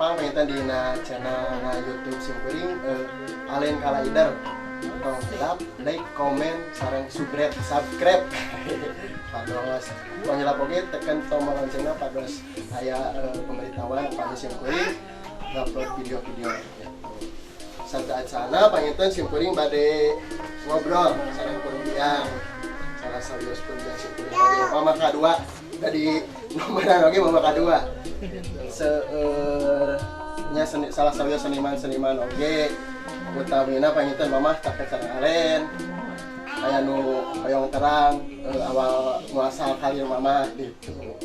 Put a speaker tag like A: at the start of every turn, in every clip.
A: Tepang panginten dina channel na YouTube simkuring, Alen Kalaider. Tong hilap like, komen, sareng subscribe, subscribe. Pados tong hilap oge tekan tombol loncengna pados aya pemberitahuan pada simkuring ngupload video-video gitu. Saat sana panginten simkuring bade ngobrol sareng pun biang, salah sawios pun biang simkuring oge, mama kadua tadi nomoran oge, mama kadua seueur nya seni, salah sawios seniman-seniman oge, utamina panginten mamah caket sareng Alen, aya nu hoyong terang awal muasal karir mamah gitu.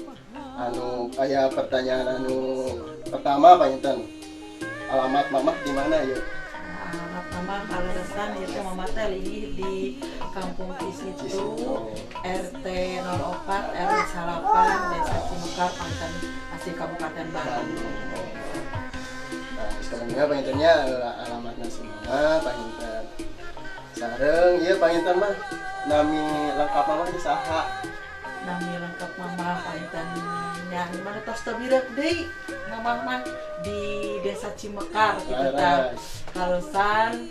A: Anu aya pertanyaan anu pertama panginten, alamat mamah di mana ya?
B: Alamat mama kaleresan ieu teh, mama teh linggih di Kampung Cisitu,
A: Cisitu.
B: RT 04 RW 8, Desa Cimekar, Panten masih Kabupaten Bandung.
A: Nah, sekarang pangintennya alamatna si mama panginten. Sareng ieu panginten mah nami lengkap mama di saha?
B: Nami lengkap mama panginten nya mana tos teu birek deui, mama mah di Desa Cimekar gitu tah. Kaleresan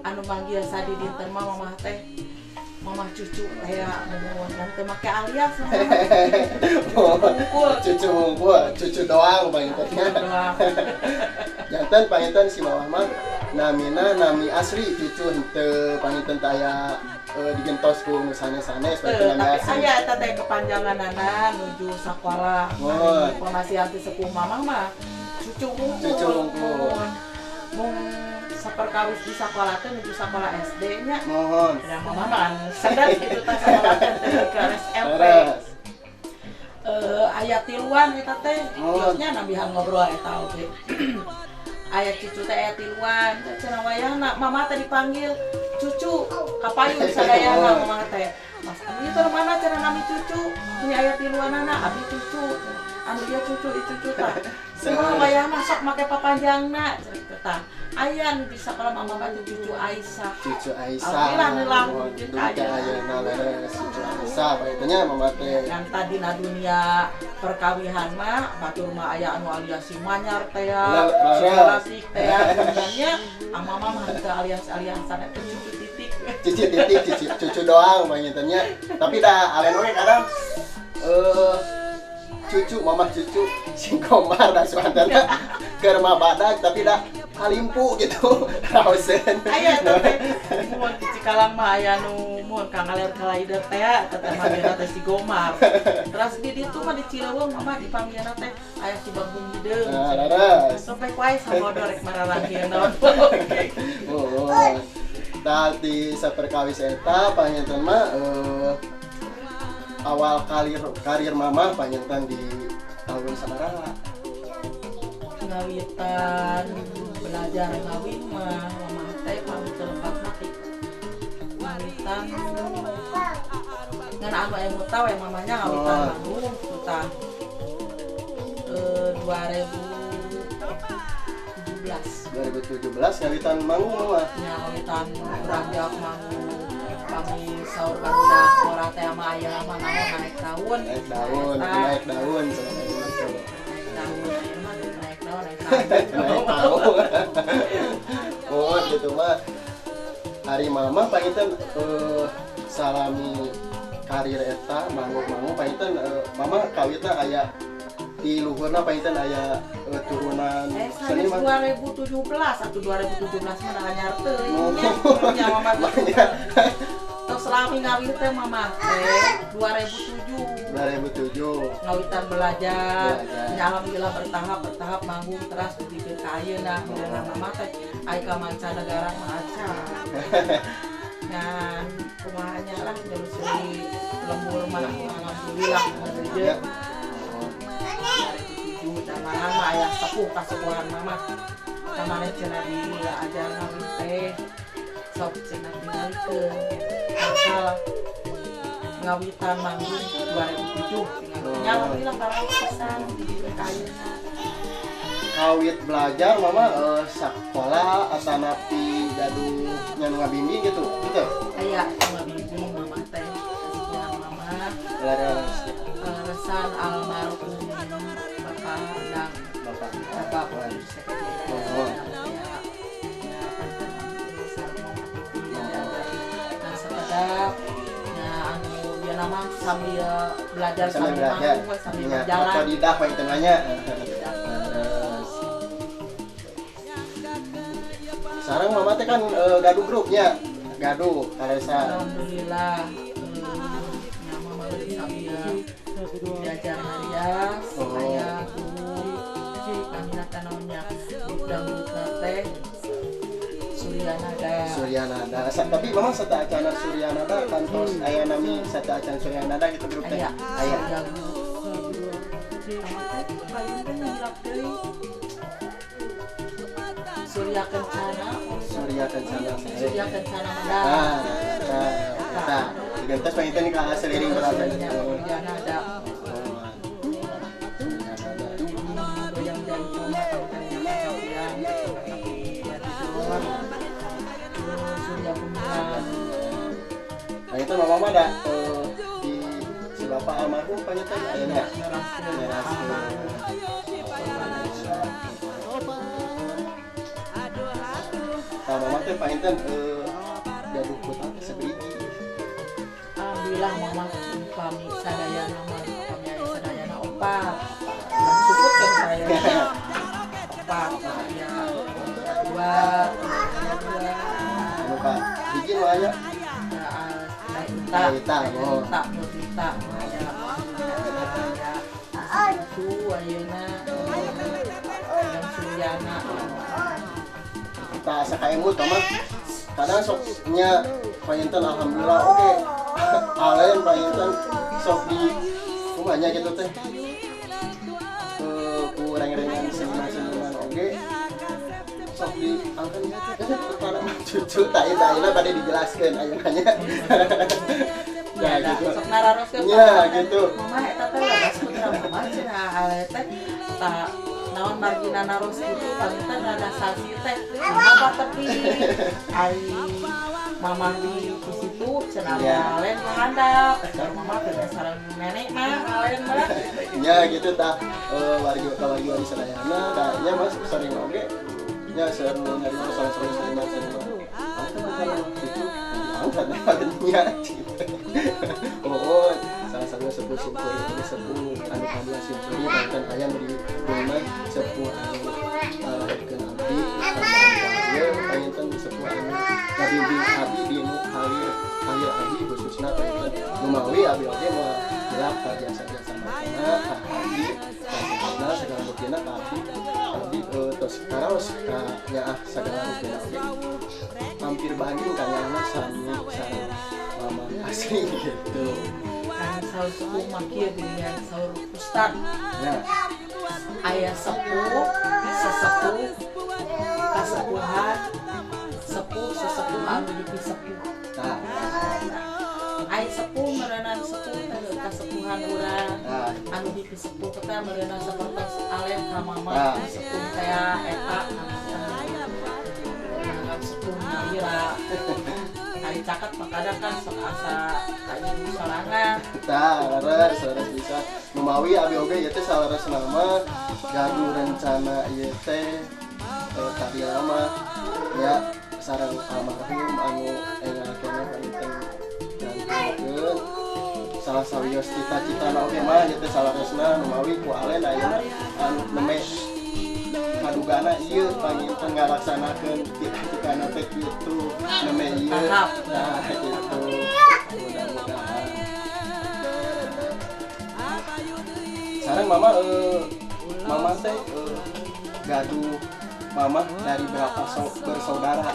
B: anu manggil sadi dinten mah mama teh mama Cucu, kayak nuhun dan teu make alias mama.
A: Oh,
B: Wungkul.
A: Cucu wungkul, Cucu doang pangintennya.
B: Doang.
A: Janten panginten si mama mah namina nami asli Cucu, henteu panginten taya digentos ku nu sanes-sanes
B: Teu,
A: panginten nami
B: tapi
A: asli.
B: Aya eta teh kepanjanganana nuju sakola.
A: Oh.
B: Informasi anti sepuh mamah mah Cucu wungkul.
A: Cucu wungkul.
B: Mung saperkawis di sakola teh nuju sakola SD nya.
A: Mohon.
B: Da mamah mah kan sadar gitu tah sakola teh teh ke SMP.
A: Leres.
B: Eh, aya tiluan eta teh.
A: Oh.
B: Kiosnya nambihan ngobrol eta oge. Aya Cucu teh aya tiluan, cenah wayahna mama teh dipanggil Cucu kapayun sadayana
A: Oh.
B: mama teh. Mas, anu ieu teh mana cenah nami Cucu? Ini aya tiluanana, abi Cucu. Anu ieu Cucu, ieu Cucu tah. Semua wayahna sok make papanjangna cenah kitu tah. Aya nu di sakola mama mah teh Cucu Aisyah.
A: Cucu Aisyah.
B: Alhamdulillah neulah
A: Mohon
B: dugi
A: dugi
B: ka
A: ka
B: ayeuna.
A: Ayeuna, leres Cucu Aisyah pangintennya mama teh.
B: Yang tadi na dunia perkawihan mah batur mah aya anu alias si Manyar teh ya, si
A: Leres.
B: Kalasik teh ya, sebenarnya ama mama mah teu alias-aliasan eta, Cucu titik.
A: Cici titik, cici Cucu doang pangintennya. Tapi dah Alen oge kadang cucu mama Cucu sing Komar da suantana keur mah badag, tapi dah kalimpu gitu raoseun.
B: Aya eta teh mun di Cikalang mah aya nu mun Kang Aler Kalaider teh eta teh manggilna teh si Gomar. Terus di ditu mah di Cileuweung mama dipanggilna teh aya si Bagong Hideung.
A: Nah, leres.
B: Sampai wae sabodo rek mararangkeun naon.
A: Oh. Nah, di saperkawis eta panginten mah awal karir karir mama panginten di tahun sabaraha?
B: Ngawitan belajar ngawih mah mama teh pamit lepat mati ngawitan ngan anu aya tahu ya mamanya ngawitan manggung tah 2017.
A: 2017 ngawitan manggung mama.
B: Nya ngawitan beranjak manggung pami saur barudak ngora teh sama aya mah naik daun.
A: Naik daun,
B: Eta,
A: naik daun selama itu.
B: Naik daun aya mah naik daun, naik daun.
A: Naik tahun. Oh, gitu mah. Ari mama panginten salami karir eta manggung-manggung panginten mama kawitna aya di luhurna panginten aya turunan
B: Eh, sanes
A: seniman.
B: 2017 atau 2017 mah anyar teuing
A: Oh.
B: nya. Nya mama teh. Tos selami ngawih teh mama teh 2007.
A: 2007.
B: Ngawitan belajar.
A: Belajar.
B: Nya alhamdulillah bertahap bertahap manggung terus dugi ka ayeuna. Dengan mama teh ai ka mancanegara mah acan. Ngan kumaha nya lah nyusuri lembur mah alhamdulillah
A: Ya.
B: ya. 2007 dan malah mah aya sepuh kasepuhan mama. Kamane cenah diajar ngawih teh sok cenah tingalikeun. Asal ngawitan manggung 2007 tinggal. Nya alhamdulillah karena pisan di ka ayeuna.
A: Kawit belajar mama sekolah atanapi gaduh nya nu ngabimbing gitu gitu?
B: Aya ngabimbing mama teh kasepuhan mama.
A: Leres.
B: Resan almarhum Bapak sareng
A: Bapak.
B: Bapak
A: Oh.
B: Nah, sakedap nya anu bieu nama sambil belajar
A: Sambil belajar.
B: manggung we, sambil
A: Nya,
B: berjalan.
A: otodidak panginten mah nya. Sareng mama teh kan gaduh grupnya. Gaduh karesa.
B: Alhamdulillah nya mama leutik sambil diajar ngarias
A: Oh.
B: aya guru namina teh naonnya dangdutna teh Suryanada.
A: Suryanada. Tapi mama sateuacanna Suryanada kantos aya nami sateuacan Suryanada gitu grup teh.
B: Aya.
A: Aya.
B: Surya guru. Teh payun teh nyilap deui. Surya Kencana.
A: Surya Kencana.
B: Surya Kencana Medal.
A: Ah, eta. Eta. Digentos panginten ka seliring berapa.
B: Suryanada.
A: Suryanada.
B: Goyang jaipong panginten nya kasapian. Surya Gumilang.
A: Nah itu mama mah ada di si bapak almarhum panginten aya nya.
B: Neraskeun.
A: Nah, mama teh panginten gaduh putra teh sabiji.
B: Alhamdulillah mama kami sadayana mah kami aya sadayana opat. Dan syukur kan saya opat aya dua dua
A: Anu ka hiji nu aya
B: ya,
A: Ita, oh.
B: Ita, Nurita, aya aya itu ayeuna yang Suryana.
A: Tah asa kaemut mama. Kadang sok nya panginten alhamdulillah oke. Alen panginten sok di kumaha nya gitu teh. Ku reng-rengan seniman-seniman oge sok di angkat teh putra cucu tah ieu tah ayeuna bade dijelaskeun ayeuna nya. Ya gitu.
B: Sok nararoskeun.
A: Ya gitu.
B: Mama eta teh leres putra mama cenah ale teh ta naon margina naros kitu panginten rada sasi teh mama tepi ari mama di situ cenah
A: Ya.
B: alen handap mama teh sareng nenek mah alen mah.
A: Ya gitu tah warga ka wargi wargi sadayana tah nya mas sering oge nya sering nyari sering seniman seniman. Angkat putra cucu diangkat nya gitu. Oh, salah satu sepuh simpuring ini sepuh anu kadua simpuring panginten aya nu di rumah sepuh anu lahirkeun abdi ieu panginten sepuh anu ngabimbing abdi di nu kalir kalir abdi khususna panginten numawi abdi oge moal hilap ka jasa-jasa martana ka abdi ka segala buktina ka abdi abdi tos karaos ka nyaah sagala rupina oge hampir banding ka nyaahna sami sareng mama asli gitu.
B: Kan saur sepuh mah kieu geuningan saur ustad
A: Ya,
B: aya sepuh sesepuh kasepuhan sepuh sesepuh anu dipisepuh.
A: Tah,
B: Aya sepuh meureunan sepuh teh kasepuhan urang
A: tah,
B: anu dipisepuh teh meureunan sapertos alen ka mama
A: Ah.
B: sepuh teh eta anggap sepuh nyalira ari caket mah kadang kan sok asa ka ibu sorangan.
A: Tah, leres, leres bisa. Numawi abi oge ieu teh saleresna mah gaduh rencana ieu teh tadi lama ya sareng almarhum anu enggal keneh panginten gantungkeun salah sawios cita-citana oge mah ieu teh saleresna numawi ku alen ayeuna anu neme kadugana ieu panginten ngalaksanakeun cita-citana teh kitu neme ieu
B: Tahap.
A: Nah gitu mudah-mudahan sareng mama mama teh gaduh mama dari berapa bersaudara?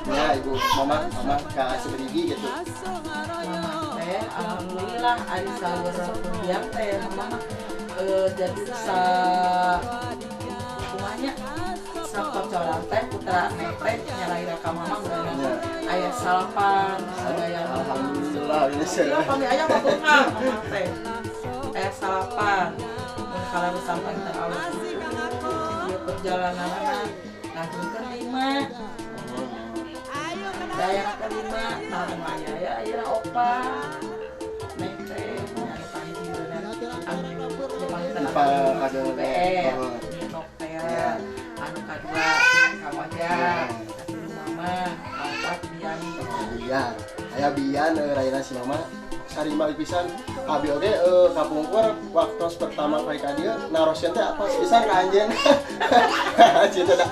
A: Ya ibu mama mama ka seberigi gitu.
B: Mama teh alhamdulillah ari saur pendiam teh mama jadi sa kumanya sakocoran teh putra neng teh nyalahira ka mama beurang
A: Ya.
B: aya salapan sadaya.
A: Alhamdulillah ini
B: Alhamdulillah kami aya mah beunghar mama teh aya salapan mun kalaresan panginten awet ieu perjalananna ngagungkeun lima daya kelima tahun aya ya aya opat neng teh nya anu kahiji bener. Anu BR Ninok teh, anu kadua Kang Ojak, katilu Mama, kaopat Bian.
A: Bian. Aya Bian raina si Mama sarima pisan. Abi oge kapungkur waktu pertama kali ka dieu naroskeun teh apa pisan ka anjeun. Anjeun teh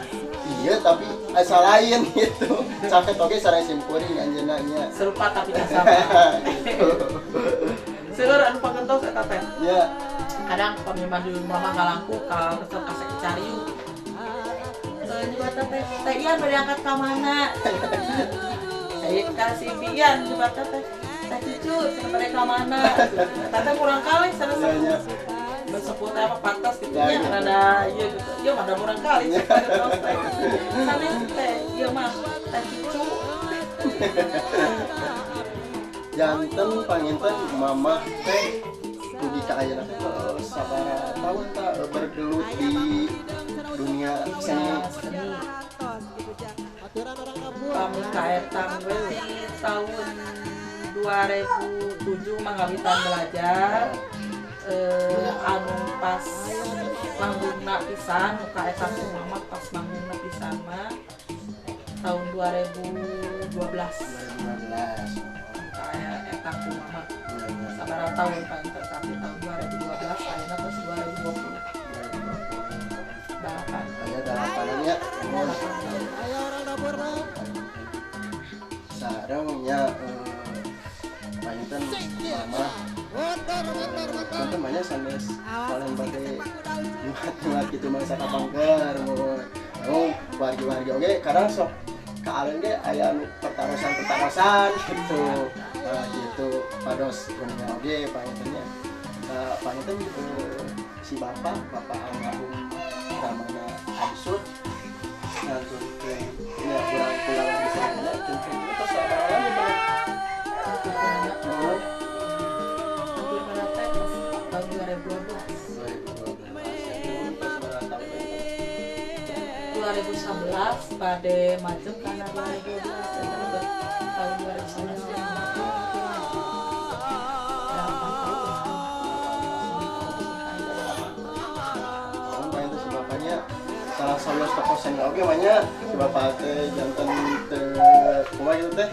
A: iya tapi asa lain gitu. Caket oge sareng simkuring anjeunna nya.
B: Serupa tapi tak sama.
A: Gitu.
B: Seueur anu pagentos eta teh.
A: Nya.
B: Kadang pami mah di mama ngalangku ka resep kasek cariu. Nyebatan teh, teh Ian bade angkat ka mana? Saya kasih Bian nyebatan teh, teh cucu cenah bade ka mana? Eta teh murang kali sanes sepuh teh apa pantas gitu nya rada ieu gitu. Ieu mah da murang kali pagentos teh. Sanes teh ieu mah teh cucu.
A: Janten panginten Mama teh dugi ka ayeuna teh sabaraha tahun ta bergelut di dunia seni?
B: Kami ka eta we tahun 2007 mah ngawitan belajar, anu pas manggungna pisan ka eta ku Mama pas manggungna pisan mah tahun 2012.
A: 2012.
B: Ka eta ku Mama sabaraha tahun panginten tapi tahun 2012 ayeuna tos 2020. Dalapan.
A: Aya dalapanan nya. Sareng nya panginten Mama contoh banyak sanes paling bade nyuat-nyuat gitu mah sakapangker oh wargi-wargi oge kadang sok ka alen ge aya anu pertarosan-pertarosan gitu. Nah gitu pados dunia oge pangintennya. Nah, panginten si bapak almarhum Ramana Aisur ngantunkeun nya kurang kurang bisa nya tunkeun tos sabaraha lami teh?
B: Tahun 2012.
A: 2012. Tos sabaraha tahun?
B: 2011 bade macem karena 2012 eta lebet tahun 2011 teh. 8 tahun.
A: Tahun panginten si bapaknya salah sawios tokoh seni oge mah nya si bapak teh janten teu kumaha gitu teh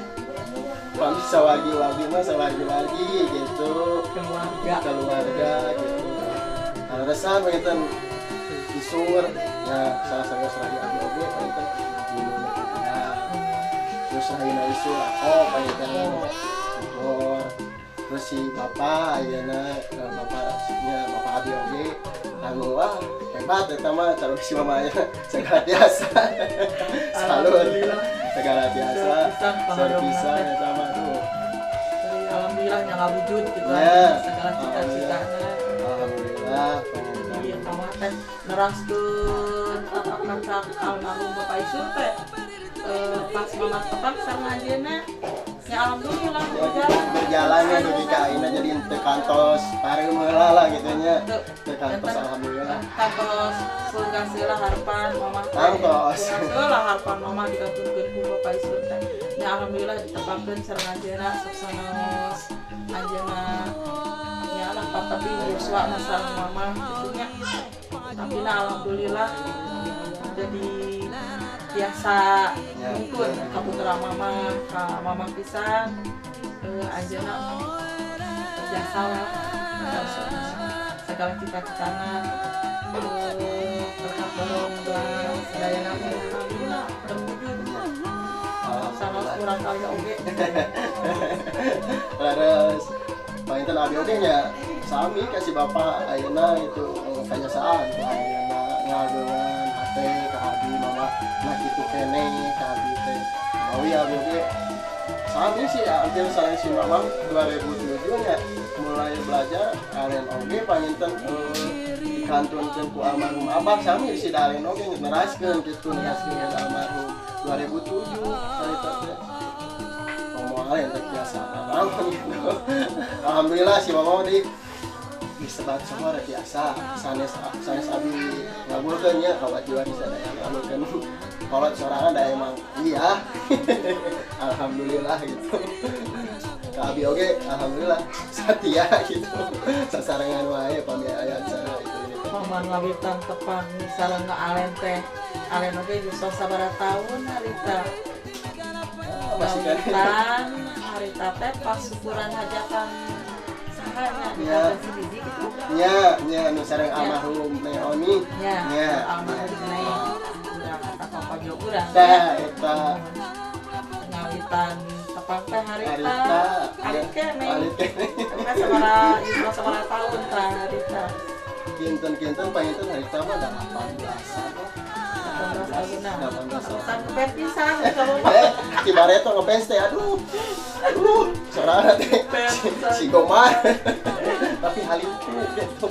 A: pami sawargi-wargi mah sawargi-wargi gitu
B: Keluarga.
A: Keluarga gitu. Aleresan panginten isur ya salah sawios rayi abi oge panginten ya terus rahina isur ako panginten Bogor. Terus si bapak ayeuna bapaknya bapak abi oge anu wah hebat eta mah calon si mama nya segala tiasa. Salut. Segala tiasa.
B: Seur
A: pisan eta mah tuh.
B: Alhamdulillah nya ngawujud gitu
A: Ya.
B: segala cita-citana.
A: Alhamdulillah
B: Iya, mama teh neraskeun tatapan sang almarhum Bapak Isur teh pas mama tepang sareng anjeunna ya alhamdulillah berjalan.
A: Berjalannya dugi ka ayeuna jadi teu kantos pareum heula lah gitu nya. Teu kantos alhamdulillah.
B: Kantos surga heula harapan mama teh.
A: Kantos.
B: Surga heula harapan mama dikantunkeun ku Bapak Isur teh. Ya alhamdulillah ditepangkeun sareng anjeunna sok sanaos anjeunna nya lah tapi yuswa mah sareng mama kitu nya. Tapi na alhamdulillah jadi biasa mungkin ka putra mama ka mama pisan anjeunna terjasa lah segala cita-citana berkat dorong doa sadayana alhamdulillah terwujud. Sanos kurang kali oge.
A: Leres panginten abi oge nya sami ka si bapak ayeuna gitu kanyasaan ku ayeuna ngageungan hate ka abi mama nah kitu keneh ka abi teh. Mawi abi oge sami sih hampir sareng si mamang 2007 nya mulai belajar aren oge panginten dikantunkeun ku almarhum abah sami si dalen oge neraskeun kitu neraskeun almarhum 2007 harita teh. Ngomong alen teh biasa gitu. Alhamdulillah si mamang di disebat semua biasa sanes sanes abi ngabulkeun nya kawajiban sadaya ngabulkeun kolot sorangan da emang iya. Alhamdulillah gitu. Ka abi oge alhamdulillah satia gitu. Sasarengan wae pami aya cara itu ini.
B: Mama ngawitan tepang sareng Alen teh. Alen oge yuswa sabaraha tahun harita?
A: Ah, masih kan.
B: Ngawitan harita teh pas syukuran hajatan saha nya di si Didi gitu.
A: Nya, nya anu sareng almarhum Neoni.
B: Nya,
A: Nya.
B: almarhum Neng. Urang kata papa jo urang.
A: Tah eta.
B: Ngawitan tepang teh harita.
A: Harita.
B: Alit keneh.
A: Alit keneh.
B: Kan sabaraha yuswa sabaraha tahun tah harita?
A: Kinten-kinten panginten harita mah 18-an lah.
B: 18 tahunan.
A: 18 tahun.
B: Sampai pisan kamu mah.
A: Eh, si Bareto ngefans teh, aduh. Aduh, sorana teh. Si Gomar. Tapi hal itu gitu.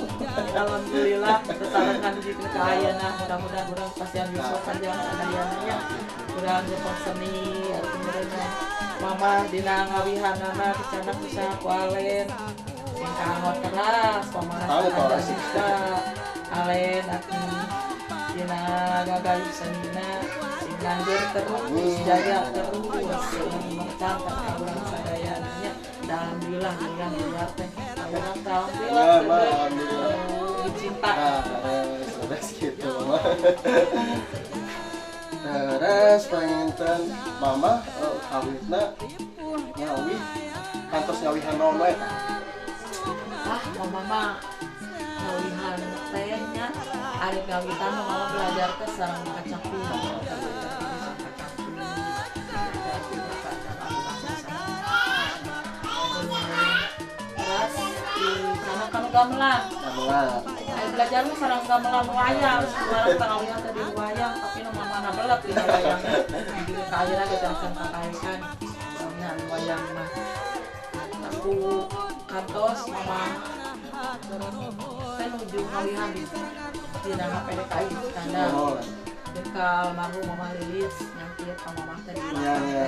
B: Alhamdulillah tesarengan di ka ayeuna, mudah-mudahan urang pasihan yuswa panjang sadayana nya. Urang nyepeng seni atuh meureunna. Mama dina ngawihanana dicandak usaha ku Alen. Sing kaangot keras mama
A: Tahu, Pak.
B: ada sisa Alen atuh dina gagayu senina sing lanjut terus,
A: Amin.
B: jaya terus mercan ka urang sadayana nya. Alhamdulillah dengan luar teh. Urang teh alhamdulillah.
A: Ya, Ma, alhamdulillah.
B: Dicinta.
A: Nah, terus gitu, Mama. Terus panginten Mama kawitna ngawih kantos ngawihan naon wae tah?
B: Ah, mama mah ngawihan teh nya, ari ngawitan mah mama belajar teh sareng kacapi. Mama teh belajar teh sareng kacapi. Belajar teh belajar lagu-lagu. Terus di sana kan gamelan.
A: Gamelan.
B: Ayo belajar mah sareng gamelan wayang, urang teh ngawihan teh di wayang, tapi nu mama na belet di wayang. Di ka ayeuna ge teh can kakaekan ngawihan wayang mah. Aku kantos mama teh nuju ngawihan di dina PDKI kandang.
A: Oh,
B: Deka almarhum Mama Lilis nyangkir ka mama teh di
A: iya iya.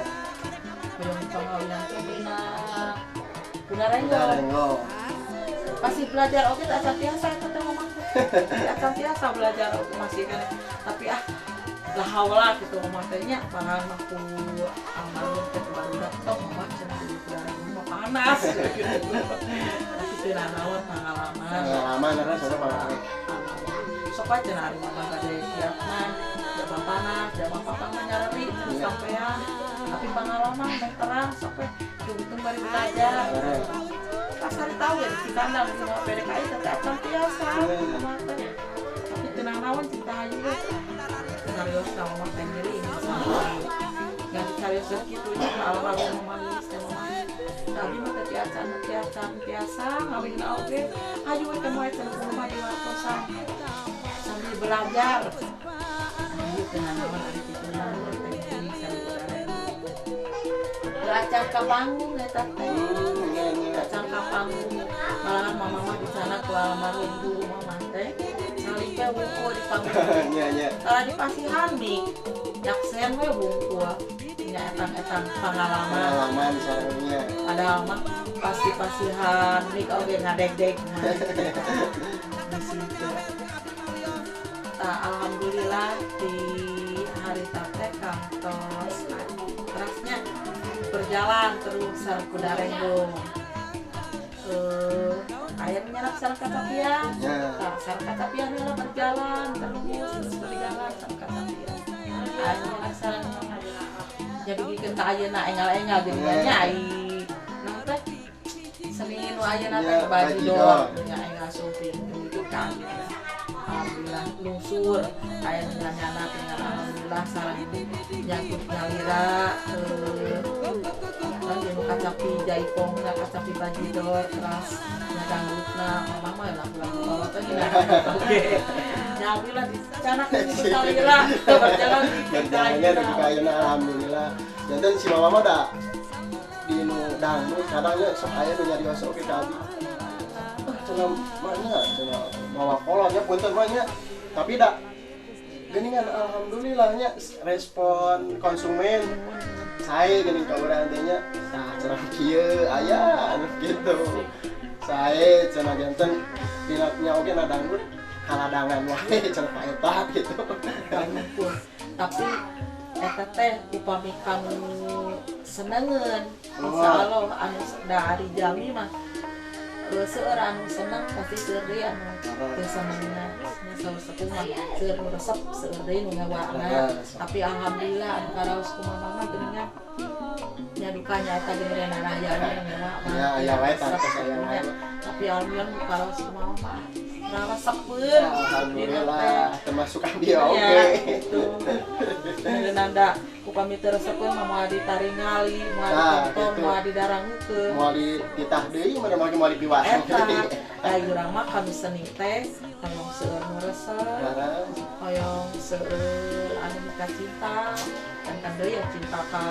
B: Hoyong pangawihan teh dina Kuda
A: Udah
B: Renggong.
A: renggong.
B: Pasti belajar oke tak acan tiasa eta teh mama teh. Acan tiasa belajar oke masih kan. Tapi ah lah haula gitu mama teh nya, pangan mah ku almarhum teh barudak tok mama cenah di Kuda Renggong mah panas gitu. Tapi teu nanaon, pengalaman.
A: Pengalaman karena soalnya pengalaman.
B: Sok aja cenah ari mama gade kiatna, jaba panas, jaba papa mah nyareri cenah sampean. Tapi pengalaman meh terang sok we hitung bari belajar. Pas hari tahu ya di Cikandang di semua PDKI teh acan tiasa mama teh. Tapi teu nanaon cinta hayu we. Serius sama mama teh nyeri. Nggak serius kitu nya ka almarhum mama Lilis teh mama. Tapi mah teu tiasa tiasa tiasa ngawinna oge. Hayu we teh moe cenah kumaha diwartosan sambil belajar. Ayo teu nanaon ari kitu mah teh nyeri sareng Kuda. Acan ka panggung eta teh.
A: Iya iya.
B: Acan ka panggung. Malahan mama mah di sana ku almarhum guru mama teh. Salip we wungkul di panggung.
A: Iya iya.
B: Salah di pasihan mik. Jaksen we wungkul. Nya etang-etang pengalaman.
A: Pengalaman sarengnya.
B: Padahal mah pasti pasihan mik oge ngadeg-deg. Di situ. Tah alhamdulillah di hari teh kantos terasnya berjalan terus sareng Kuda Renggong. Aya nu nyarap sareng kacapian.
A: Ya.
B: Tah sareng kacapian heula berjalan terus terus berjalan sareng kacapian. Aya nyarap sareng jadi dugikeun ka ayeuna enggal-enggal jadi nya ai naon teh seni nu ayeuna teh
A: Ya,
B: bajidor
A: bajidor.
B: nya enggal syuting dugikeun ka ayeuna. Alhamdulillah lungsur aya nu nyana tinggal alhamdulillah sareng nyangkut nyalira kan nu kacapi jaipongna, kacapi bajidor teras nya dangdutna mama mah lagu-lagu kolot teh nya. Oke. Nya alhamdulillah di sana kitu salira berjalan di
A: Berjalannya dugi ka ayeuna alhamdulillah. Janten si mama mah da di nu dangdut kadangnya sok aya nu nyarios oge ka abi. Ah cenah mana cenah mawa kolot nya punten mah nya. Tapi da geuningan alhamdulillahnya respon konsumen sae geuning ka urang teh nya. Tah cenah kieu aya anu kitu. Sae cenah janten dina nya oge na dangdut kaladangan wae cenah ka eta gitu.
B: Ngumpul. Tapi eta teh upami kamu senengeun,
A: Oh.
B: insya Allah anu dari jalmi mah Seueur anu seneng pasti seueur deui anu teu senengna. Nya saur sepuh mah seueur nu resep, seueur deui nu ngewana. Tapi alhamdulillah anu karaos ku mamah mah geuningan nya duka nya eta geuning raya nu ngewa mah.
A: Ya aya wae tangtos aya wae.
B: Tapi alhamdulillah nu karaos ku mamah mah raresepeun.
A: Alhamdulillah termasuk abdi oge.
B: Gitu. Nanda upami teu resepeun mah moal ditaringali, moal ditonton, moal didarangukeun.
A: Moal dititah deui mana moal moal dipiwarang.
B: Eta, ai urang mah kanu seni teh hoyong seueur nu resep, hoyong seueur anu mika cinta, kan kan deui ya cinta ka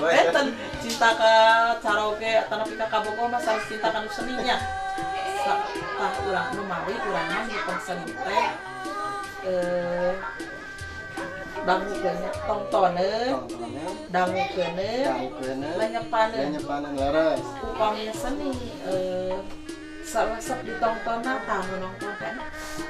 B: Enten cinta ka caroge atanapi ka kabogoh mah sanes cinta kanu seninya. Tah urang nu mawi urang mah nyipeng seni teh dangukeun tongtoneun, dangukeun, lenyepaneun,
A: leres.
B: Upami seni resep ditontonna tah nu nongton kan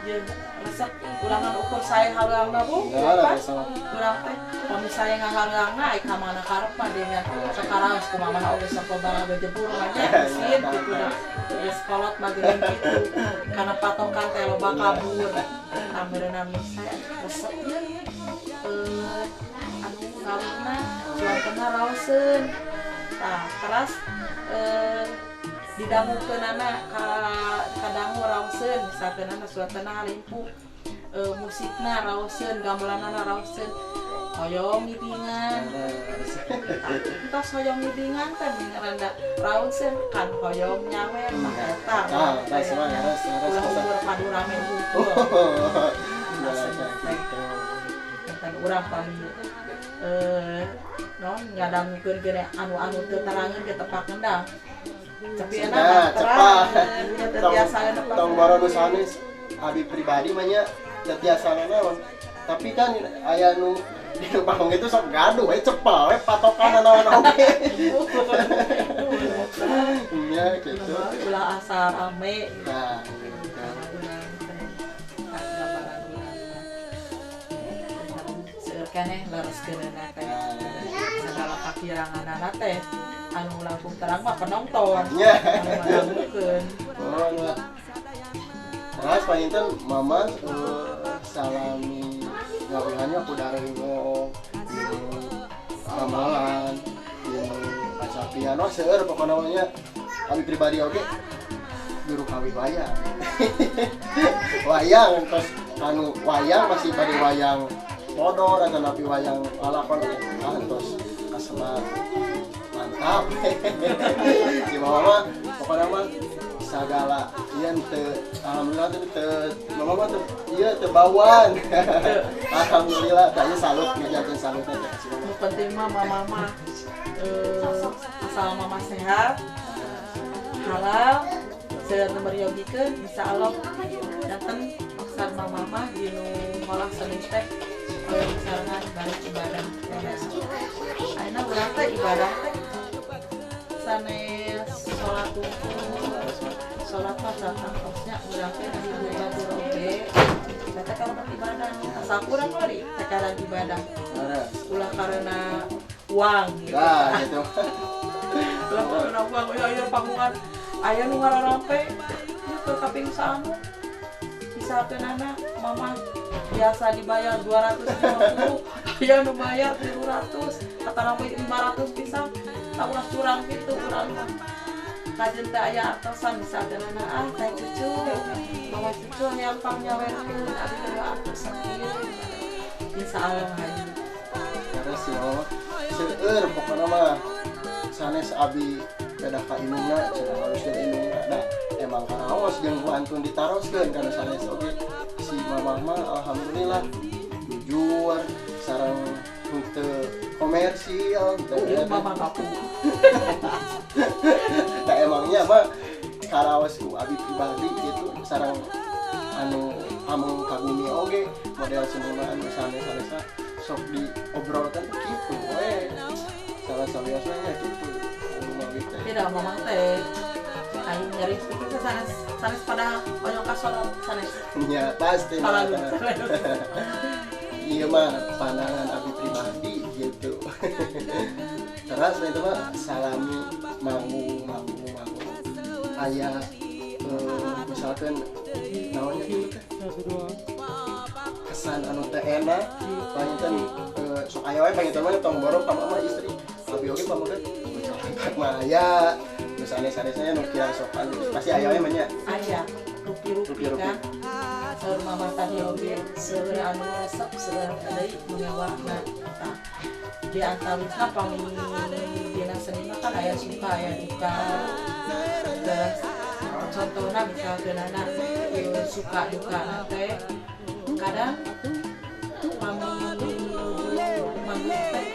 B: jeung resep ulangan ukur sae haleuangna bu urang teh upami sae ngahaleuangna ai ka mana karep mah deui nya sakaraos kumaha oge sok loba ngagejebur mah nya geus kitu da geus kolot mah geuning kitu kana patokan teh loba kabur tah meureunna sae resep ieu anu ngalungna suantena raoseun tah teras didangukeunana ka kadangu raoseun misalkeunana suantena halimpu musikna raoseun gamelanana raoseun hoyong ngibingan entos hoyong ngibingan teh rada raoseun kan hoyong nyawer tah eta ulah umur padu rame hungkul kan urang pami non ngadangukeun gene anu-anu teu tarangeun ge tepak ngendang tapi enak cepat
A: tong boro nu sanes abi pribadi mah nya teu tiasa naon tapi kan aya nu di panggung itu sok gaduh we cepel we patokan naon oge nya kitu
B: ulah asa rame
A: nah
B: seueur keneh lereskeunana teh sagala kakiranganana teh anu langkung terang mah penonton
A: nya
B: anu ngadangukeun.
A: Oh, terus panginten mama salami gaweannya ku darengo ramalan jeung pacapian wah seueur pokona mah nya abi pribadi oge juru kawih wayang. Wayang tos anu wayang masih bade wayang podor atanapi wayang lalakon tos kasebat mantap. Si mama mah pokona mah sagala ieu teu alhamdulillah teu mama mah teu ieu teu bauan. Alhamdulillah tah ieu salut ngajarkeun salutna teh ka si mama.
B: Nu penting mah mama mah asal mama sehat, halal, seueur nu meryogikeun insyaallah janten maksad mama mah dinu ngolah seni teh hoyong sarengan balik ibadah. Ayeuna urang teh ibadah teh sanes salat wungkul, salat mah satangtosnya urang teh di batur oge. Eta kalebet ibadah. Asal urang mah di tekaran ibadah. Ulah karena uang gitu.
A: Nah, gitu.
B: Ulah karena uang, ya aya panggungan aya nu ngararampe ieu teu kaping saanu. Misalkeunana mama biasa dibayar 250, aya nu bayar 300, atanapi 500 pisan. Tak ulah curang gitu urang mah. Kajen teh aya artosan misalkeunana ah teh cucu, mama cucu hayang pangnyawerkeun abi teh 200 sakieu. Insyaallah hayu.
A: Terus si mama seueur pokona mah sanes abi pedah ka indungna cenah haluskeun indungna da emang karaos jeung wantun ditaroskeun kana sanes oge si mama mah alhamdulillah jujur sareng henteu komersil
B: teu mama ngaku.
A: Da emangnya mah karaos ku abi pribadi gitu sareng anu ameng kagumi oge model seniman anu sanes-sanesna sok diobrolkan kitu we salah sawiosna nya kitu anu mawi teh
B: tidak mama teh aing nyeri kitu teh sanes sanes pada hoyong ka salat sanes
A: nya pasti ieu mah pandangan abi pribadi gitu. Terus itu mah salami manggung manggung manggung Aya misalkan naonnya gitu teh kesan anu teu enak panginten sok aya wae panginten mah tong borok ka mama istri abi oge pameget mah aya nu sanes-sanesnya nu kirang sopan pasti aya wae mah nya
B: aya rupi-rupi kan saur mama tadi oge seueur anu resep seueur deui nu ngewahna. Tah di antawisna pami dina seni mah kan aya suka aya duka. Terus contohna misalkeunana suka duka teh kadang pami manggung teh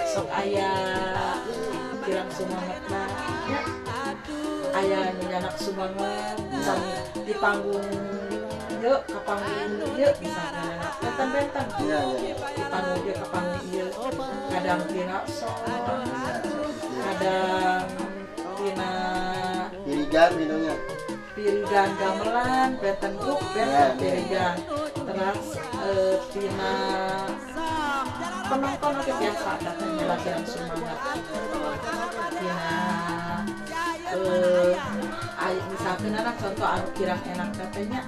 B: sok aya kirang sumangetna nya, aya nu nyanak sumanget sami di panggung ieu ka panggung ieu misalkeunana benten-benten di panggung ieu ka panggung ieu kadang tina sound kadang tina
A: pirigan minumnya
B: pirigan gamelan benten grup benten pirigan terus tina penonton oke biasa datangnya latihan semangat tina misalkan anak contoh anu kirang enak katanya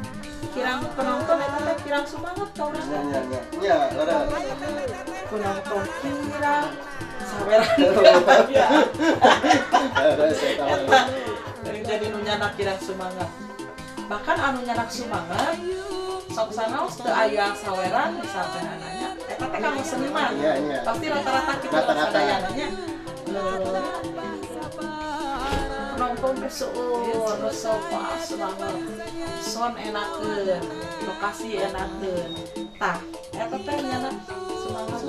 B: kirang penonton eta teh kirang semangat ka urang
A: nya leres
B: penonton kirang saweran ya
A: leres eta
B: jadi nu nyanak kirang semangat bahkan anu nyanak semangat sok sanaos teu aya saweran misalkan ananya eta teh kanggo seniman pasti rata-rata kita sadayananya penonton teh seueur resep semangat sound enakeun lokasi enakeun tah eta teh nyanak semangat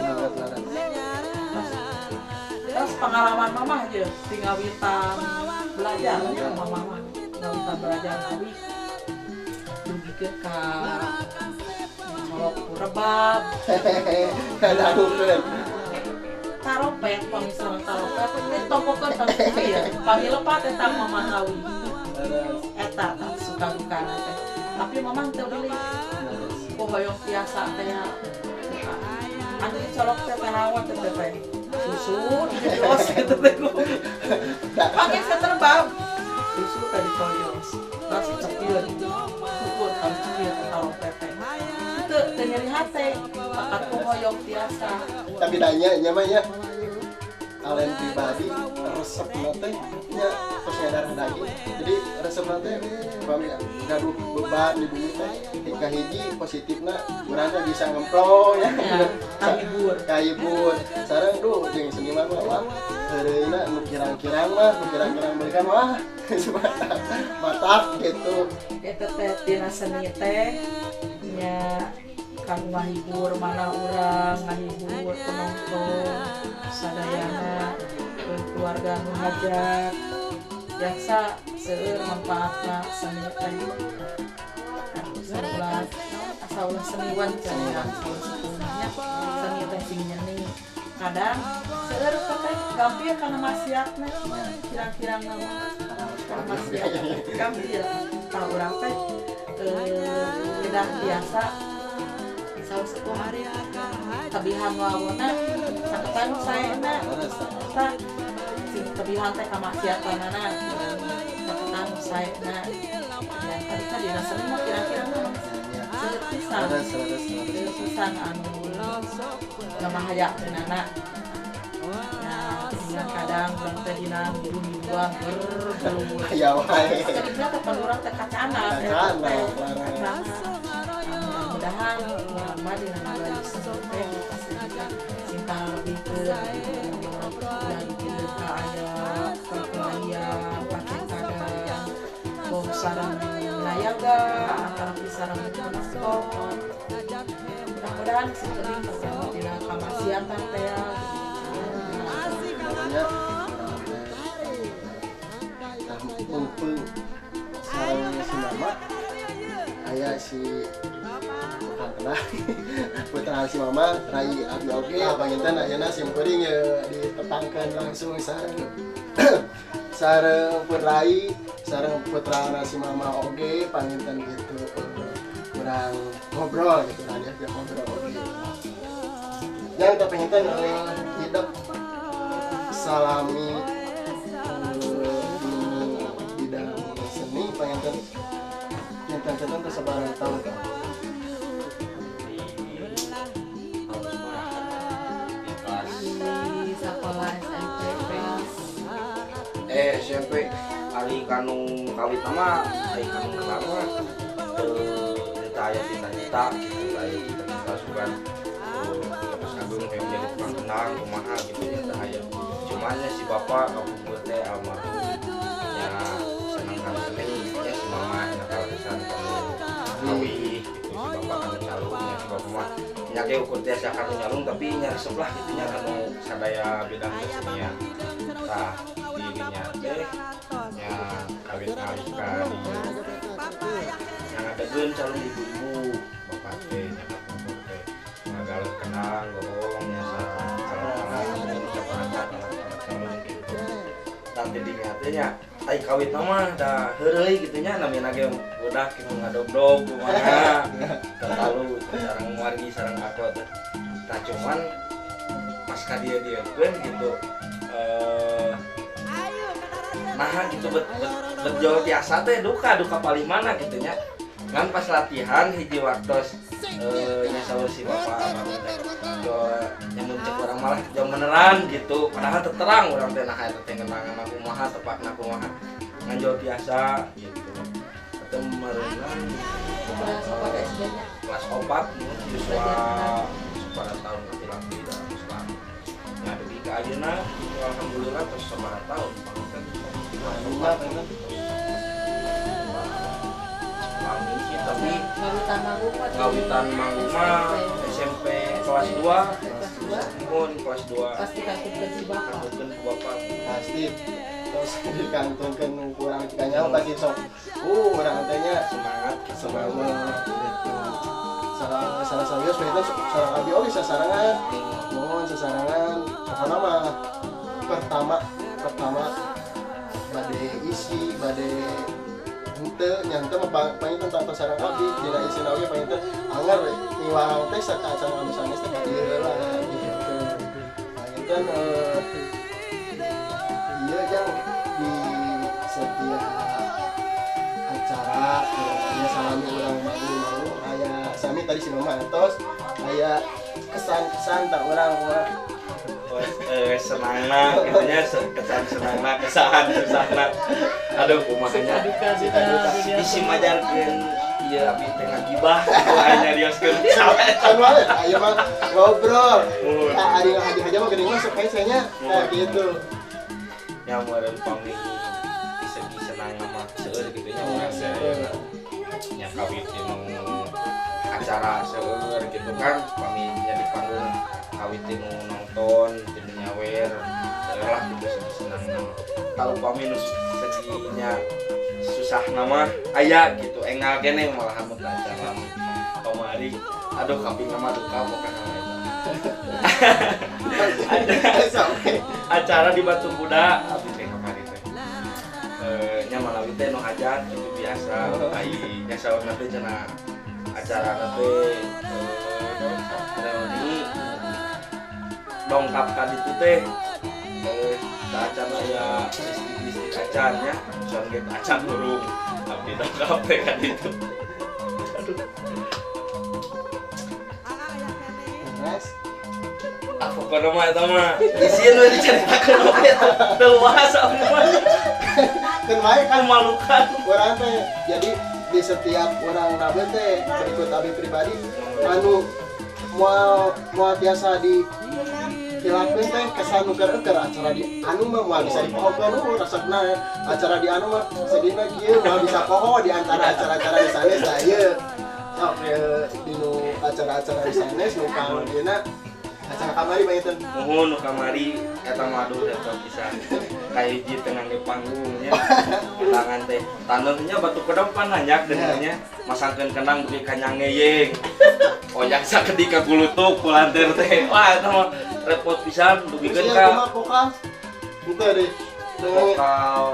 B: terus pengalaman mamah aja tinggal wintan belajar ya mamah mah ngawitan belajar ngawi dugikeun ka colok ku rebab
A: kadahukeun
B: taropet pamisaran taropet teh tompokeun tah ieu pami lepat eta mamah ngawi eta tah suka dukana teh tapi mamah teu deui ku hoyong tiasa teh anu dicolok teh naon teh teh susu dijelos gitu teh pakai seterbab susu tadi toyos terus cepil ukur harus cepil taropet teh itu teu nyeri hate bakat ku hoyong tiasa
A: tapi nanya nya mah nya alen pribadi resep teh nya terus nyadar daging jadi resep teh pami gaduh beban di bumi teh tingkah hiji positifna urang teh bisa ngemplong ya kahibur kahibur sareng duh jeung seniman mah wah heureuyna nu kirang-kirang mah nu kirang-kirang berikan wah matak gitu
B: eta teh tina seni teh nya kanggo ngahibur mana urang ngahibur penonton sadayana keluarga nu hajat biasa seueur manfaatna seni teh asa ulah seniwan cenah nya seni teh sing nyeni kadang seueur teh gampil kana maksiatna kirang-kirang kana maksiat gampil tah urang teh kedah biasa salah sekolah tabihan wawona saketan saena eta sing tabihan teh kamaksiatanana saketan saena dan tadi tadi rasanya mah kira-kira mah seueur pisan seueur pisan anu ngamahayakeunana nah kadang urang teh dina minggu-mingguan bergelumur
A: aya wae
B: sakadina teh pan urang teh kacana
A: kacana
B: mudah-mudahan urang mah dina nagari teh cinta lebih ke dari ka aya perkelahian pacentada boh sareng nayaga antara sareng penonton mudah-mudahan seueuh dina kamaksiatan teh
A: nya tah pungpung sareng si mama aya si kenal putra si mama Rai Abi oge panginten ayeuna sim kuring ditepangkeun langsung sareng sareng Rai sareng putra si mama oge panginten gitu kurang ngobrol gitu kan ya ngobrol oge yang teh panginten hidup salami di bidang seni Panginten teh sabaraha tahun teh?
C: Di tahun sabaraha, di kelas
B: Di sekolah SMP kelas
C: SMP. Ari kanu kawit mah, ari kanu pertama teu teu aya cita-cita gitu, aya cita-cita sugan terus agung kayak menjadi tukang kendang kumaha gitu nya, teu aya. Cuman nya si bapak kapungkur teh almarhum nya seneng kana seni gitu nya, si mama nya kaleresan kanu kawih gitu, si bapak kanu calung nya. Si bapak mah nya ge ukur tiasa kanu nyalung, tapi nya resep lah gitu nya kanu sadaya bidang kesenian. Tah, di dinya teh nya kawit ngalih ka dieu yang ngadegeun calung ibu-ibu, bapak teh nya kapungkur teh ngagaleuh kendang goong nya, sa alat-alat alat calung gitu. Dan di dinya teh nya ai kawit mah da heureuy gitu nya, namina ge budak gitu, ngadogdog kumaha terlalu sareng wargi sareng aku teh. Tah, cuman pas ka dieu dieukeun gitu, nah gitu, bet bet bet jauh tiasa teh duka duka paling mana gitu nya. Ngan pas latihan hiji waktos nya saur si bapak almarhum teh jo nyamun cek urang malah jauh beneran gitu, padahal terang urang teh nah eta teh ngenangan kumaha, tepakna kumaha, ngan jauh tiasa gitu atau merenang.
B: Kelas opat SD nya.
C: Kelas 4 mun yuswa pada tahun laki-laki dan Islam ya, dugi ka ayeuna gitu, alhamdulillah terus sabaraha tahun panginten.
A: Lima kan?
C: Lami sih, tapi
B: ngawitan manggung mah di
C: ngawitan manggung mah SMP kelas 2.
B: Kelas 2.
C: Mun kelas 2.
B: Pasti kantun si bapak.
C: Kantun ku bapak.
A: Pasti terus dikantunkeun kurang jika nyaho pasti sok urang teh nya
C: semangat gitu.
A: Semangat gitu. Salah salah serius itu sareng abi oge sasarengan, mohon sasarengan. Pokokna mah pertama pertama bade isi bade henteu nya henteu mah panginten tanpa sareng abdi dina isina oge panginten anger miwarang teh saacan anu sanes teh ka dieu heula gitu. Panginten ieu jang di setiap acara ya salami urang manggung-manggung aya sami tadi si mama entos aya kesan-kesan tak urang wah.
C: Senangna gitu nya, kesan senangna, kesan susahna, aduh kumaha nya.
B: Suka duka
A: Suka duka.
B: dunia.
C: Bisi majarkeun ieu abi teh ngagibah gitu, aya nyarioskeun sampe
A: Kan wae aya mah ngobrol.
C: Mun.
A: Ah, ari haji-haji mah geuning masuk kayak nya kayak gitu.
C: Nya meureun pami di segi senang mah seueur gitu nya urang teh ayeuna nya, kawit tinu acara seueur gitu kan, pami nya di panggung kawit tinu nonton tinu nyawer, seueur lah gitu segi senang mah. Kalau pami nu seginya susah nama aya gitu, engal keneh malahan mun acara kamari, aduh kaping mah duka pokoknya mah eta.
A: Sampai
C: Acara di Batu Kuda abdi teh kamari teh, nya malawi teh nu hajat gitu biasa, ai nya saurna teh cenah acara teh reuni dongkap ka ditu teh, acan aya listrik listrik acan nya, sound gate acan hurung, abdi dongkap teh ka ditu, aduh.
A: Terus
C: Ah, pokoknya mah eta mah isin we dicaritakeun oge, teu luas abdi mah.
A: Kan wae kan.
C: Memalukan.
A: Urang teh jadi di setiap urang nabe teh berikut abi pribadi anu moal moal biasa di hilangkeun teh kesan nu keur acara di anu mah moal bisa dipohokeun, resepna acara di anu mah sedihna kieu, moal bisa poho di antara acara-acara di sanes. Tah ieu sok dinu acara-acara di sanes nu dina acara kamari panginten.
C: Muhun, nu kamari eta mah aduh, eta pisan kahiji teh ngangge panggung nya, tangan teh taneuhnya batu kedepan nanjak dengannya, masangkeun kendang dugi ka nyangeyeng, oyak sakedik ka gulutuk kulantir teh. Wah, eta mah repot pisan dugikeun
A: terus
C: ka
A: ieu kumaha vokal henteu deh?
C: Vokal,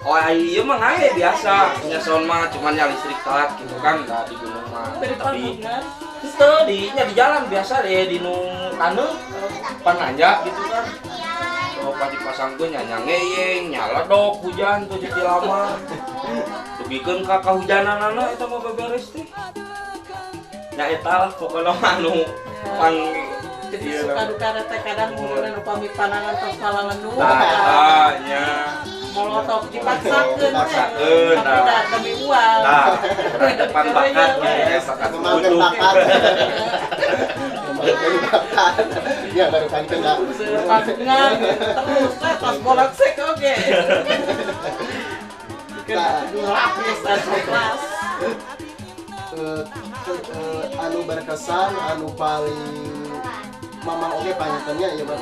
C: oh iya mah ngae biasa nya, sound mah cuman nya listrik telat gitu kan da di gunung mah.
B: Dari
C: tapi
B: panggungan.
C: Itu di nya di jalan biasa deh, di nu taneuh pan nanjak gitu kan. Oh, pas dipasang tuh nyanya ngeyeng, nyala dok, hujan tuh jadi lama. Dugi Dugikeun ka kahujananana eta mah beberes teh. Nya eta lah pokona mah anu pang
B: Jadi suka duka teh kadang meureun upami panangan tos malalenu.
C: Tah nya.
B: Molotov dipaksakeun teh.
C: Dipaksakeun,
B: tapi
C: tah.
B: Da demi uang.
C: Tah, urang depan bakat gitu ya, bakat
A: Ngembangkeun
C: butuh.
A: Bakat. Ngembangkeun bakat. Ya baru kanten dah.
B: Seueur panggungan terus teh tos bolak sek oge.
A: Tah.
B: Dua lapis dan kelas.
A: Anu berkesan anu paling mamah oge panyetennya ya Bang,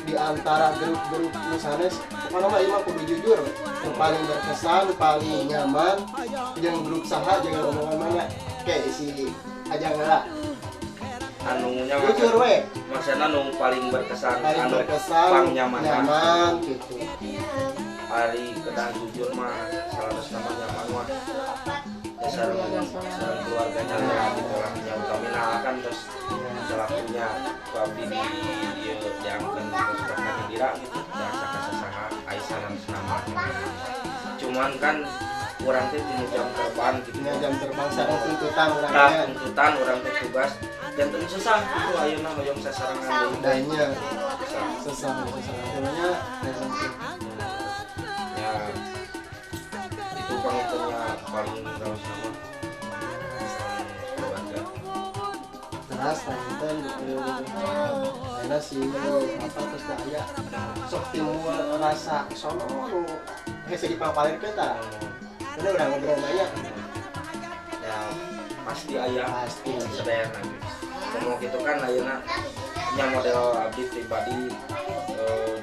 A: di antara grup-grup nu sanes pokoknya mah ieu mah kudu jujur, yang paling berkesan, paling nyaman jeung grup saha, jeung rombongan mana kayak si Ajang lah.
C: Anu nya
A: jujur we.
C: Maksudna nu paling berkesan,
A: paling
C: anu
A: berkesan
C: pang nyaman.
A: Nyaman gitu.
C: Ari kedah jujur mah salah nama nyaman mah ya sareng sareng keluarganya ya gitu lah nya, utamina kan terus selakunya ku abdi di dieu diangkeun ke dira gitu biasa ka sasaha ai sareng nama, cuman kan urang teh dina jam terbang gitu.
A: Dina jam terbang sareng tuntutan
C: tah
A: urangnya.
C: Tuntutan urang teh tugas janten susah gitu, ayeuna hoyong sasarengan deui.
A: Danya
C: susah.
A: Sesah sesah sebenarnya memang tuh.
C: Ya itu pangintennya paling raos nama sareng keluarga.
A: Terus panginten ayeuna si apa terus teh aya sok timbul rasa sono nu hese dipapalirkeun tah. Ini udah ngobrol banyak.
C: Ya pasti aya.
A: Pasti.
C: Sadayana ngomong gitu kan ayeuna nya model abdi pribadi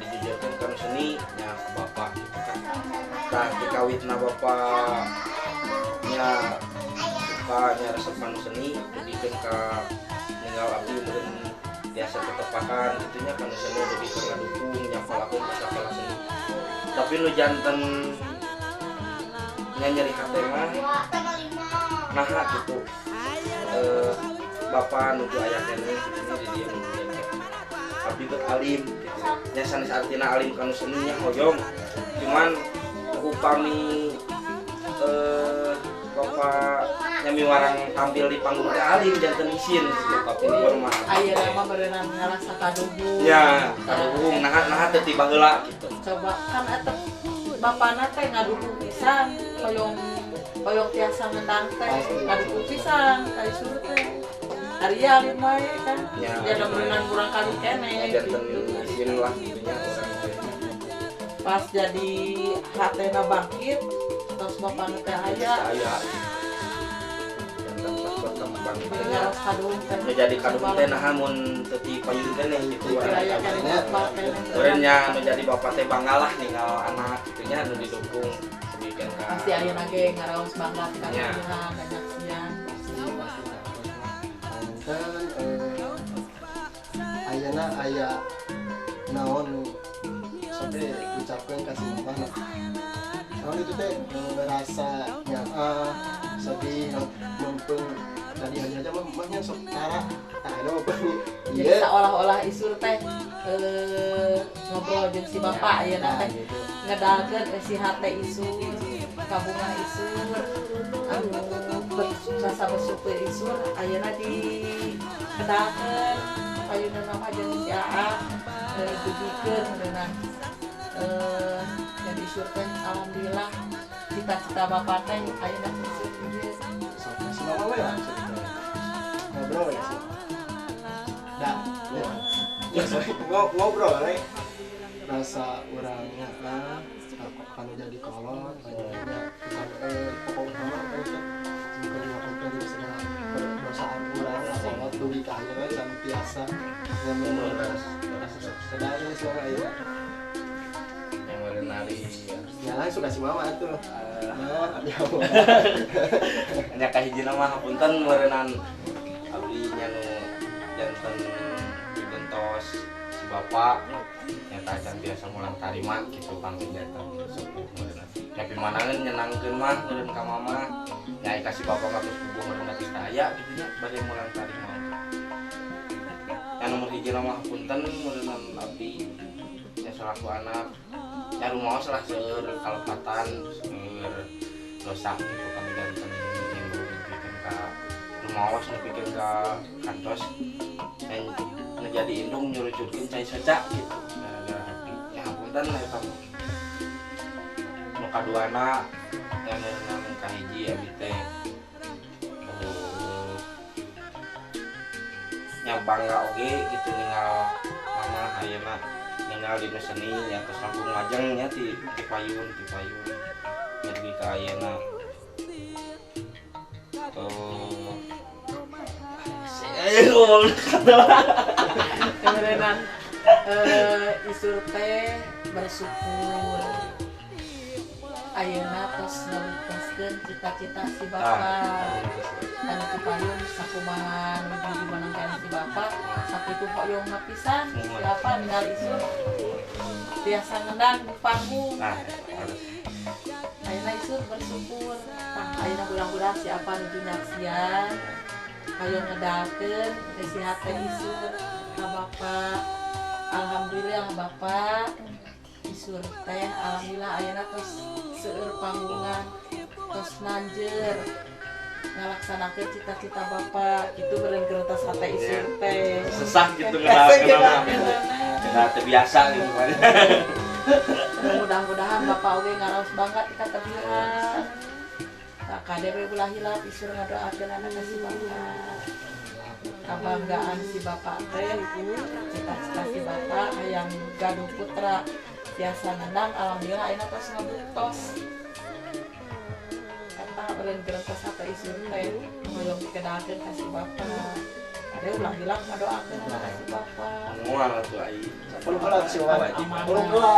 C: dijujurkeun kana seni nya ke bapak gitu kan. Tah dikawitna bapak nya suka nya resep kanu seni dugikeun ka ninggal abdi meureun biasa tetepakan gitu nya kanu seni, dugikeun ngadukung nyapalakeun ka sakola seni, tapi nu janten nya nyeri hate mah naha gitu bapak nuju aya keneh gitu nya di dieu nuju teh abdi bet alim gitu nya, sanes artina alim kanu seni nya hoyong, cuman upami bapak nyami warang tampil di panggung teh alim janten isin gitu kapungkur mah.
B: Ayeuna mah berenang ngarasa kaduhung.
C: Ya kaduhung, naha naha teu ti baheula gitu.
B: Coba kan eta bapana teh ngadukung pisan, hoyong hoyong tiasa ngendang teh
A: Pasti.
B: Ngadukung pisan ka isur teh. Ari alim wae kan.
C: Ya,
B: ya da
C: alim
B: berenang kurang kali keneh
C: ya janten
B: gitu.
C: Isin lah gitu nya urang teh.
B: Pas jadi hatena bangkit terus bapana teh aya.
C: Saya janten pas berkembang gitu nya.
B: Ngaras kaduhung teh.
C: Nu jadi kaduhung teh naha mun teu ti payun keneh gitu.
B: Aya keneh bapak keneh.
C: Meureun nya nu jadi bapak teh bangga lah ninggal anak gitu nya nu didukung dugikeun ka
B: Pasti ayeuna ge ngaraos bangga ka
C: Ya.
B: kanyaksian.
A: Pasti pasti. Panginten ayeuna aya naon nu sok ucapkeun ka si mamah? Naon itu teh ngerasa nyaah sedih naon, mumpung tadi aja aja mah mamahnya sok tara tah eta mah
B: Jadi
A: ieu
B: seolah-olah isur teh ngobrol jeung si bapak ayeuna
A: nah
B: teh
A: gitu.
B: Ngedalkeun si hate isur, kabungah isur anu rasa bersyukur isur ayeuna di kedalkeun payuna mah jeung si Aa dugikeun meureunan jadi isur teh alhamdulillah cita-cita bapak teh ayeuna isur ieu.
A: Sok ka si mama we langsung ngobrol ya sih dah ya. Ya, sorry, ngobrol we rasa urangnya lah kanu jadi kolot nya pokok utama apa itu semoga dilakukan di segala dosaan urang kolot dugi ka ayeuna santiasa ngomong sedang ini si mama ieu.
C: Yang meureun ari
A: ya langsung kasih mama atuh nah abdi
C: nya kahijina mah hapunten meureunnan abdi nya nu janten digentos si bapak nyata can biasa mulang tarima gitu panggung janten sepuh meureunnan nya pimanangeun nyenangkeun mah meureun ka mama nya ka si bapak mah geus puguh meureun geus teu aya gitu nya bade mulang tarima. Nya nomor hiji mah hapunten meureunnan abdi nya selaku anak nya rumaos lah seueur kalepatan, seueur Dosa gitu kami ganten indung nepikeun ka rumaos, nepikeun ka kantos dan nu jadi indung nyurucutkeun cai soca gitu gara-gara happy ya. Hapunten lah eta mah. Nu kaduana yang kahiji abi teh nya bangga oge gitu ningal mama ayeuna ningal dina seni nya, tos langkung lajeng nya ti payun, ti payun jadi ka ayeuna. Saya ngomong kata.
B: Kemudian isur teh bersyukur ayeuna tos ngabuktaskeun cita-cita si bapak anu kupayun. Sakumaha nuju dimenangkan si bapak sakitu hoyong pisan si bapak ningali isur biasa ngendang di panggung.
C: Nah, harus.
B: Ayeuna isur bersyukur. Tah, ayeuna mudah-mudahan si apa nuju nyaksian hoyong ngedalkeun nasihat teh isur ka bapak. Alhamdulillah, bapak isur teh alhamdulillah ayeuna tos seueur panggungan, tos nanjer ngalaksanakeun cita-cita bapak itu beureun geretas hate isur teh.
C: Sesah gitu ngedalkeun nah teu biasa gitu kan.
B: Mudah-mudahan bapak oge ngaraos bangga ti katabihan. Tah, kade we ulah hilap isur ngadoakeun anak ka si bapak. Kabanggaan si bapak teh, cita-cita si bapak hayang gaduh putra biasa ngendang, alhamdulillah ayeuna tos ngabuktos. Eta beureun geretas hate isur teh hoyong dikedalkeun ka si bapak. Kade ulah hilap ngadoakeun anak ka si bapak.
C: Moal atuh ai.
A: Peluk heula si Wawan.
B: Amanah.
A: Peluk heula.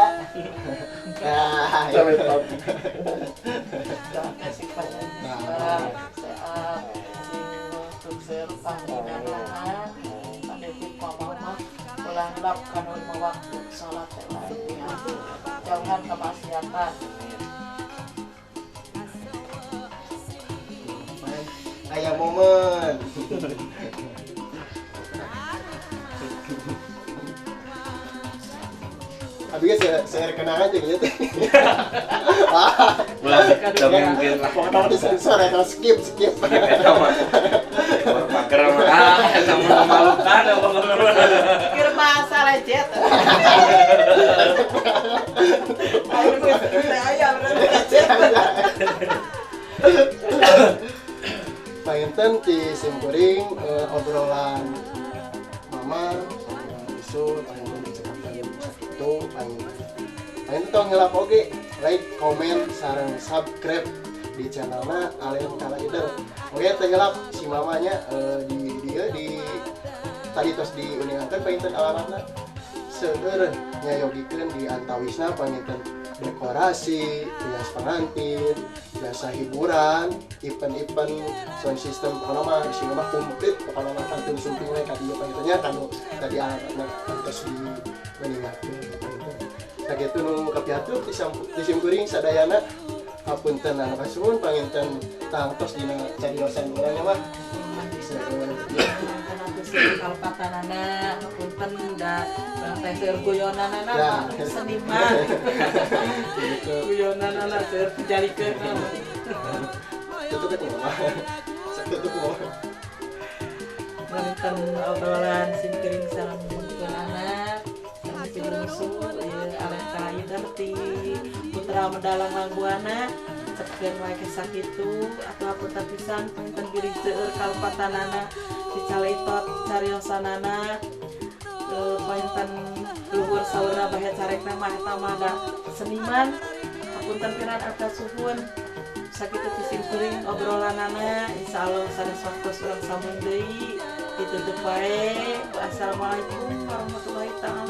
A: Nah, itu.
B: Doakan si panjang sehat, sing sukses panggunganana, sadetik mama ulah hilap kana lima waktu salat teh wae. Jauhan kemaksiatan.
A: Aya momen. Abi ge saya kenangan aja gitu.
C: Ulah tapi mungkin lah.
A: Pokoknya disensor ya, kalau skip skip.
C: Eta mah pager mah ah eta mah memalukan apa.
B: Pikir bahasa lecet. Ayo geus teh aya berarti lecet.
A: Panginten ti simkuring obrolan mama sama Isu panginten dicekapkan sakitu panginten. Panginten tong hilap oge like, comment, sareng subscribe di channelna Alen Kalaider. Oke, teu hilap si mamanya di tadi tos diuningakeun panginten alamatna seueur nyayogikeun di antawisna panginten dekorasi, hias pengantin, jasa hiburan, event-event, sound system, pokoknya mah si mah komplit, pokoknya mah kantun sumping we ka dieu panginten nya kanu tadi alamatna kantos diuningakeun panginten. Sakitu nu kapihatur ti simkuring sadayana, hapunten anu kasuhun panginten tangtos dina cariosan urang nya mah. Seueur.
B: Kalepatanana, hapunten da teh seueur guyonanana seniman.
A: Gitu.
B: Guyonanana seueur pijarikeun.
A: Tutup itu mah. Tutup mah.
B: Wonten obrolan simkuring sareng anak sareng si bungsu ieu Alen Kalaider ti putra Medalang Langbuana. Cepkeun wae ke sakitu atuh hapunten pisan punten bilih seueur kalepatanana dicalaitot cariosanana. Panginten luhur saurna bahe carekna mah eta mah da seniman. Hapunten piran atas suhun. Sakitu ti simkuring obrolanana, insyaallah sanes waktos urang sambung deui. Ditutup wae. Assalamualaikum warahmatullahi taala.